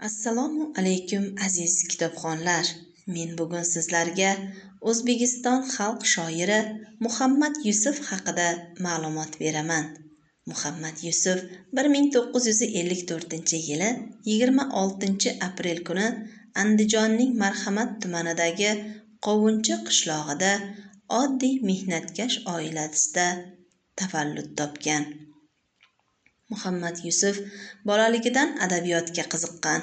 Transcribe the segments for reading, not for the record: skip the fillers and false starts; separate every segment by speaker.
Speaker 1: Assalomu alaykum, aziz kitobxonlar. Men bugun sizlarga O'zbekiston xalq shoiri Muhammad Yusuf haqida ma'lumot beraman. Muhammad Yusuf 1954-yili 26-aprel kuni Andijonning Marhamat tumanidagi Qovunchi qishlog'ida oddiy mehnatkash oilasida tavallud topgan. Muhammad Yusuf bolaligidan adabiyotga qiziqqan.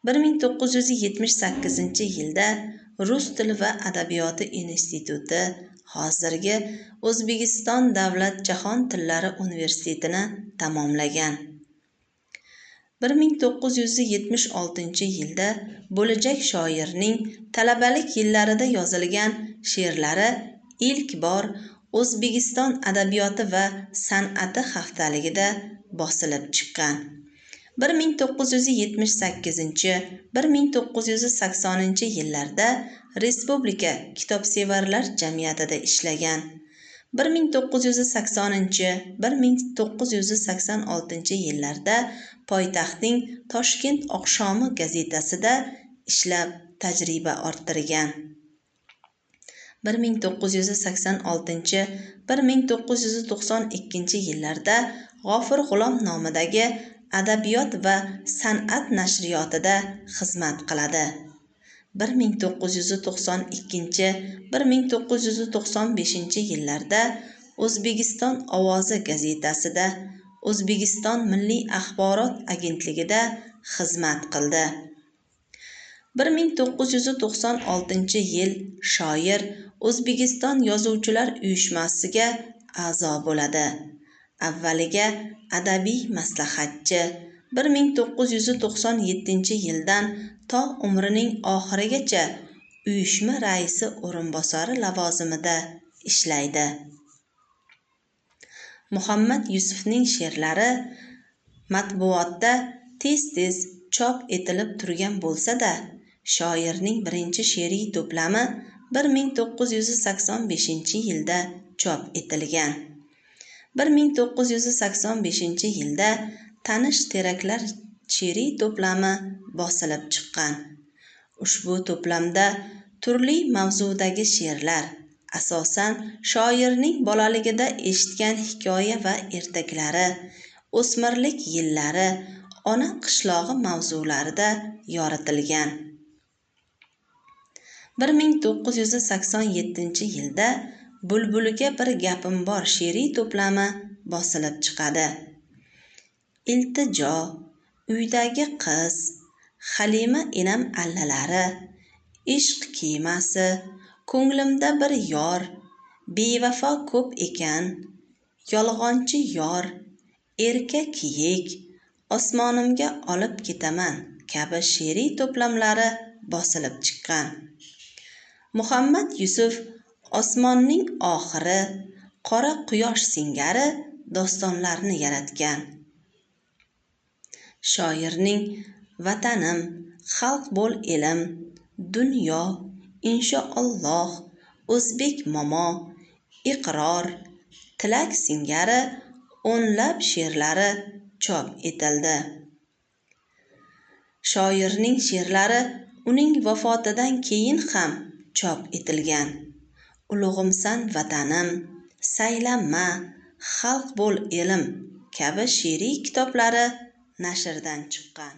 Speaker 1: 1978-yilda Rus tili va adabiyoti instituti, hozirgi O'zbekiston davlat jahon tillari universitetini tamomlagan. 1976-yilda bo'lajak shoirning talabalik yillarida yozilgan she'rlari ilk bor O'zbekiston adabiyoti va san'ati haftaligida bosilib chiqqan. 1978-1980 yillarda Respublika kitobsevarlar jamiyatida ishlagan. 1980-1986 yillarda poytaxtning Toshkent oqshomi gazetasida ishlab tajriba orttirgan. 1986-1992 yillarda G'ofur G'ulom nomidagi Adabiyot va san'at nashriyotida xizmat qiladi. 1992-1995 yillarda O'zbekiston ovozi gazetasida, O'zbekiston Milliy axborot agentligida xizmat qildi. 1996 yil shoir O'zbekiston Yozuvchilar uyushmasiga a'zo bo'ladi. Avvaliga adabiy maslahatchi, 1997 yildan to umrining oxirigacha uyushma raisi o'rinbosari lavozimida ishlaydi. Muhammad Yusufning she'rlari matbuotda tez-tez chop etilib turgan bo'lsa-da, shoirning birinchi she'riy to'plami 1985 yilda chop etilgan. 1985 yilda Tanish teraklar she'riy to'plami bosilib chiqqan. Ushbu to'plamda turli mavzudagi she'rlar, asosan shoirning bolaligida eshitgan hikoya va ertaklari, o'smirlik yillari, ona qishlog'i mavzularida yoritilgan. 1987 yilda Bulbulga bir gapim bor she'riy to'plami bosilib chiqadi. Iltijo, Uydagi qiz, Halima enam allalari, Ishq kemasi, Ko'nglimda bir yor, Bevafo ko'p ekan, Yolg'onchi yor, Erka kiyik, Osmonimga olib ketaman kabi she'riy to'plamlari bosilib chiqqan. Muhammad Yusuf Osmonning oxiri, Qora quyosh singari dostonlarni yaratgan. Shoirning Vatanim, Xalq bo'l elim, Dunyo, Inshoalloh, O'zbek momo, Iqror, Tilak singari o'nlab she'rlari chop etildi. Shoirning she'rlari uning vafotidan keyin ham chop etilgan. Ulug'imsan Vatanim, Saylama, Xalq bo'l elim kabi she'riy kitoblari nashrdan chiqqan.